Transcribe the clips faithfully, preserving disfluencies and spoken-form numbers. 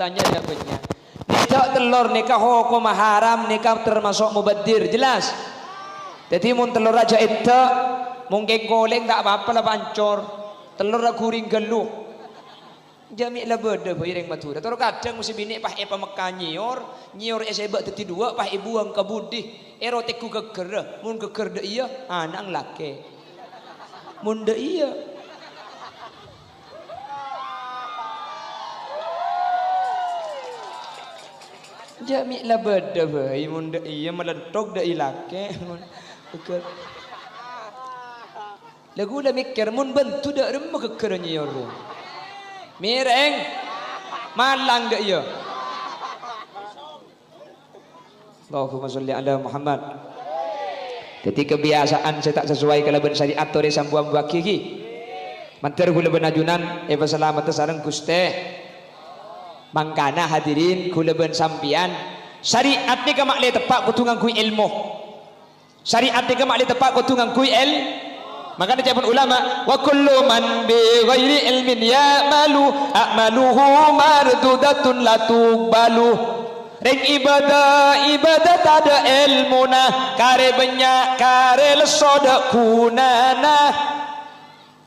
Tanya ya banyak. Nèdhâ' tellor nèka hokomma haram, nèka termasuk mubazir. Jelas? Dhâddhi mon tellorra jhâ' èdhâ', mon kèng-kolèng ta' apa-apa la pancor. Tellorra ghuring ghâllu. Jhâ' mè' la bâdâ bhâi rèng Madhurâ. Toro kadhâng mon sè binè' pas èpamekka nyèyor, nyèyor èsèbâ' dhâddhi duwâ', pas èbuwâng ka budi. Èro tèggu ghâgghârrâ. Mon ghâgghâr dâ' iyâ, ana'na lakè'. Mon dâ' iyâ. Jhâ' mè' la bâdâ bhâi, mon dâ' iyâ malenthok dâ' i lakè', mon ghâgghâr. La ghulâ mèkkèr, mon bhânto dâ' remma ghâgghârrâ nyèyor. Mèrèng, malang dâ' iyâ. Allahumma sholli ala Muhammad. Dhâddhi, kabiyasaan sè ta' sesuai kalabân syariat torè sambu-ambuwaghi, ghi. Mandhâr ghulâ bân ajunan èpasalameddhâ sareng Ghustè. Mangkana, hadirin, ghulâ bân sampèyan, syariat nèka ma'lè teppa' kodhu ngangghuy èlmo. Syariat nèka ma'lè teppa' kodhu ngangghuy èl-, Makana ca'èpon ulama, "Wa kullu man bi ghairi ilmin ya'malu, a'maluhu mardudatun la tuqbalu." Rèng ibâdâ, ibâdâ tadâ' èlmona, karè bânnya', karè lesso dâ' ghunana.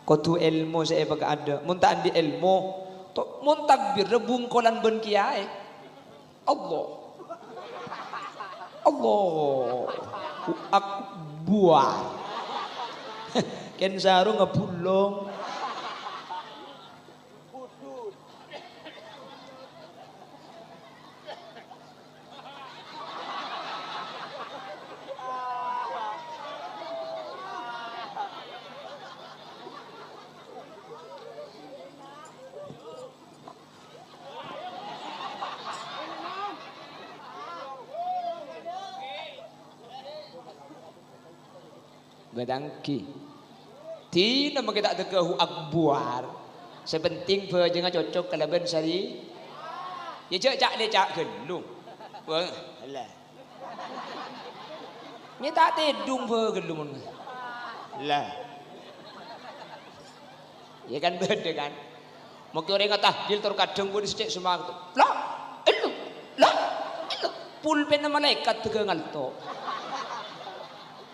Kodhu èlmo sè èpaka'adâ'. Mon ta' andi' èlmo, to-, mon takbirrâ bungkolan bân kèyaè. Allah. Allahu Akbar. Kèng sarungnga bulong. Bâdâ ènggi. Dinah mangkè ta' dâgghâ Allahu Akbar. Sè pentèng bhâjângnga cocok kalabân sari-, yâ, jhâ' ca'-lèca' ghâllu. Wah, Allah. Mè' ta' tèdung bhâ ghâllu mon. Lah. Yâ kan bâdâ kan. Mangkè orèng atahlil tor kadhâng bâdâ sè cè' semangat. La, ella, la, ella. Pulpènna malaèkat dâgghâ ngalto.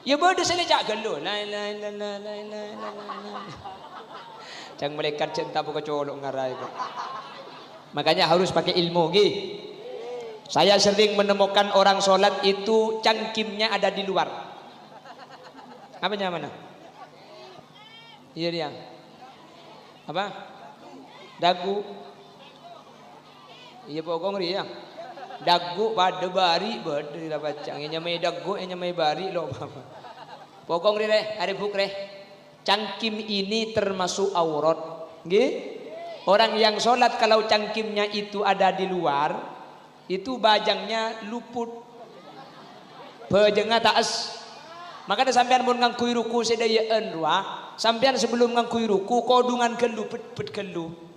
Yâ bâdâ sè lèca' ghâllu. La ilaha illallah, la ilaha illallah. Cang malaèkat jhâ' entapo ka colo' ngaraè kok. Makanya harus pakai ilmu, ghi. Saya sering menemukan orang sholat itu cangkimnya ada di luar. Apa nyamana? Iyâ, rèya. Apa? Dagu. Iyâ, pokong rèya. Dagu padâ bâri', bâdâ la pacang. Ènyamaè dagu, ènyamaè bâri', lo apa-apa. Pokong rè, rè, arè buk rè. Cangkim ini termasuk aurat. Ngghi? Orang yang sholat kalau cangkimnya itu ada di luar, itu bhâjângnga luput. Bhâjângnga ta' es-, Makana sampèyan mon ngangghuy ruku' sè dâjâ'ân rowa, sampèyan sabellunna ngangghuy ruku', kodhungan ghâllu, bhet-bhet ghâllu.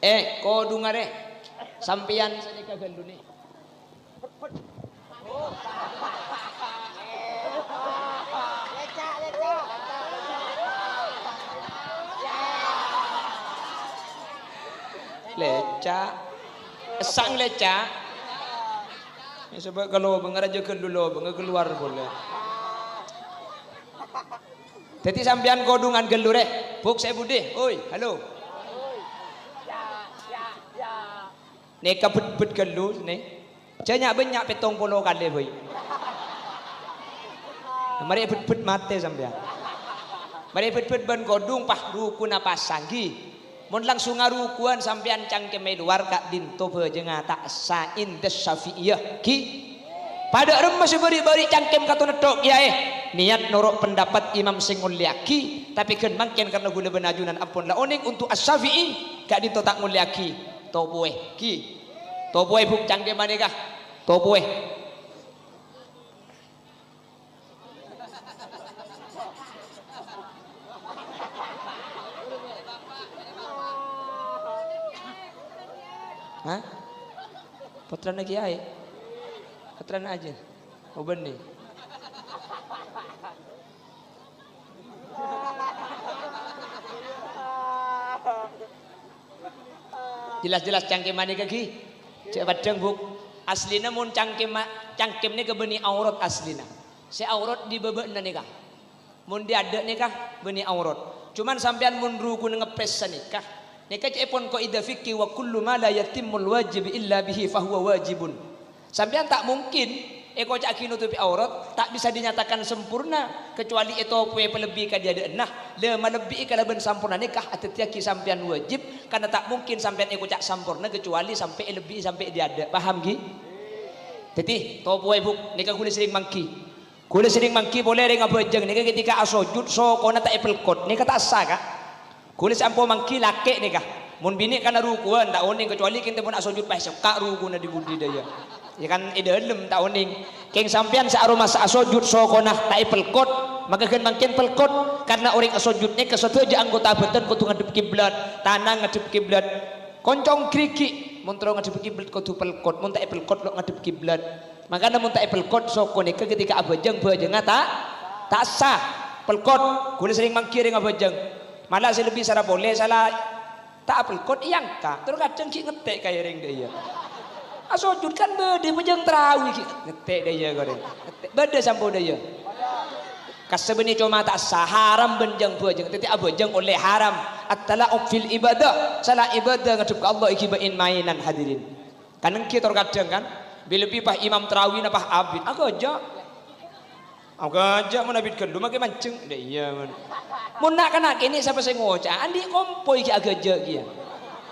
Eh, kodhungan rè. Sampèyan sanèka ghâllu nè. Lèca'. Essang lèca'. Yâ, sabâ' ka lobângnga rajâ ghâllu lobângnga kalowar polè. Dhâddhi sampèyan kodhungan ghâllu rè. Buk sè budi. Oi, halo. Nèka bhet-bhet ghâllu, nè. Jhâ' nya'-bânnya' pèttong polo kalè bhâi. Marè bhet-bhet matè sampèyan. Marè bhet-bhet bân kodhung, pas ruku'na pasang, ghi. Mon langsunga ruku'an sampèyan cangkemma è lowar ka'dinto bhâjângnga ta' essa inda Syafi'iyah, ghi. Padâ remma sè bâri'-bâri' cangkem kato netto' kèyaè. Niyat noro' pendapat imam sè ngollèyaghi, tapè ghân mangkèn karna ghulâ bân ajunan ampon la onèng onto' Asy-Syafi'i, ka'dinto ta' ngollèyaghi. Topowè, ghi. Topowè, Bu', cangkemma nèka. Topowè. Hah? Pottrana kèyaè? Pottrana ajâ? Oh, bânnè. Jelas-jelas cangkemma nèka, ghi? Cè' peddhâng, Bu'. Aslina mon cangkemma, cangkem nèka bânnè aurat aslina. Sè aurat è bâbâna nèka. Mon è adâ' nèka bânnè aurat. Cuman sampèyan mon rukun ngepres sanèka, nèka ca'èpon kaidah fikih, "Wa kullu ma la yatimmul wajib illa bihi fahuwa wajibun." Sampèyan ta' mungkin èkoca'aghi notobhi aurat, ta' bisa dinyatakan sempurna, kecuali ètopowè palebbi ka è adâ'na. La malebbi'i kalabân samporna nèka adhâddhiyâghi sampèyan wajib, karna ta' mungkin sampèyan èkoca' samporna kecuali sampè' èlebbi'i sampè' è adâ'. Paham, ghi? Dhâddhi, topowè, Bu', nèka ghulâ serrèng mangghi. Ghulâ serrèng mangghi polè rèng abhâjâng nèka ketika asojud sokona ta' èpelkot, nèka ta' essa, Ka'. Ghulâ sè ampo mangghi lakè' nèka. Mon binè' kana ruku'an ta' onèng, kecuali kèng ta' pon asojud pas sokka' ruku'na è budiyâ. Yâ kan è dâlem ta' onèng. Kèng sampèyan sè aromasa asojud sokona ta' èpelkot, maka ghân mangkèn pelkot, karna orèng asojud nèka sadhâjâ anggota bhâdhân kodhu ngadhep kiblat, tanang ngadhep kiblat. Koncong grigi, mon terro ngadhep kiblat kodhu pelkot, mon ta' èpelkot lo' ngadhep kiblat. Mangkana mon ta' èpelkot soko nèka ketika abhâjâng, bhâjângnga ta', ta' essa. Pelkot, ghulâ serrèng mangghi rèng abhâjâng. Mala sè lebbi sara polè sala ta' apelkot èangka'. Terro kadhâng ghi' ngettè' ka èrèng dâ' iyâ. Asojud kan bâdâ bhâjâng tarawi ghi' ngettè' dâ' iyâ korèng. Ngettè'. Bâdâ sampo dâ' iyâ. Kasabbhâna coma ta' essa, haram bân jâng-bhâjâng. Dhâddhi abhâjâng ollè haram. At-tala'ub fil ibadah. Sala ibadah ngadhep ka Allah èghibâ in-maènan, hadirin. Kan ènggi tor kadhâng, kan? Bi-lebbi pas imam tarawina pas abit. Aghâjâ'. Aghâjâ' mon abit ghâllu makè manjheng. Dâ' iyâ, mon. Mon na'-kana' kènè' sapa sè ngoca'? Andi' kompoy ghi' aghâjâ' kèya.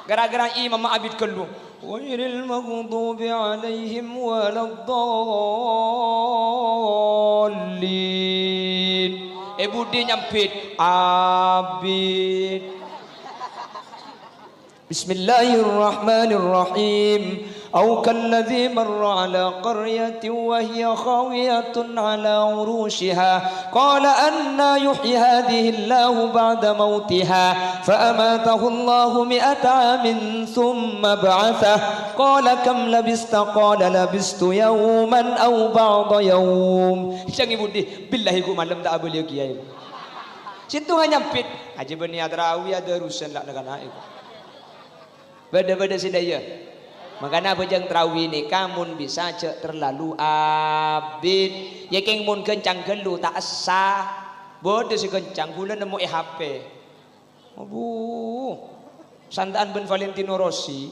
Gara-gara imam abit ghâllu. Ghairil maghdubi alaihim waladdallin. È budi nyambit. Abit. Bismillahirrahmanirrahim. Au kalladzi marra ala qaryatin wa hiya khawiyatun ala urusyiha. Qala anna yuhyi hadzihillahu ba'da mautiha. Fa amatahullahu mi'ata amin tsumma ba'atsah. Qala kam labista? Qala labistu yauman au ba'da yaum. Sèngè budi, billahi ghu malem ta' abâliyâ kèya. Sèttonga nyambit, "Ajâ bânnè atarawi, adârusan la na'-kana'." Bâdâ-bâdâ sè dâ' iyâ. Mangkana abhâjâng tarawi nèka mon bisa jhâ' terlalu abit. Yâ kèng mon ghâncang ghâllu ta' essa. Bâdâ sè ghâncang, ghulâ nemmo è H P. Abu. Santa'an bân Valentino Rossi.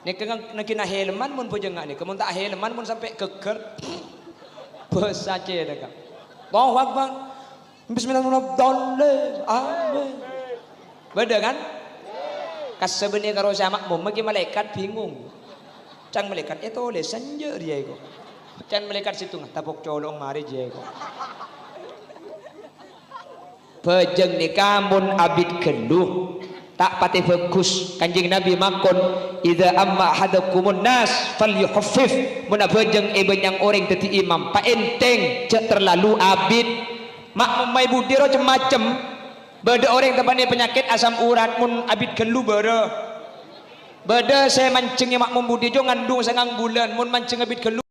Nèka ngang-, nèka ahèlman mon bhâjângnga nèka. Mon ta' ahèlman mon sampè' ghâggâr. Bâsa cè' nèka. Allahu Akbar. Bismillahirrahmanirrahim. Amin. Bâdâ, kan? Kasabbhâna karo sè amakmum, maghi malaèkat bingung. Can malaèkat, "Ètolèsan jâ' rèya èko." Can malaèkat sèttonga, "Tapok colo'na marè jâ' èko." Bhâjâng nèka mon abit ghâllu, ta' patè bhâghus. Kanjeng Nabi makon, "Idza amma ahadakumun nas falyukhaffif." Mon abhâjâng è bânnya'na orèng dhâddhi imam, paèntèng, jhâ' terlalu abit. Ma'mumma è budi ro cem-macem. Bâdâ orèng teppa'na panyakèt asam urat, mon abit ghâllu bârâ. Bâdâ sè manjhengngè ma'mum budi jâ' ngandung sangang bulân, mon manjheng abit ghâllu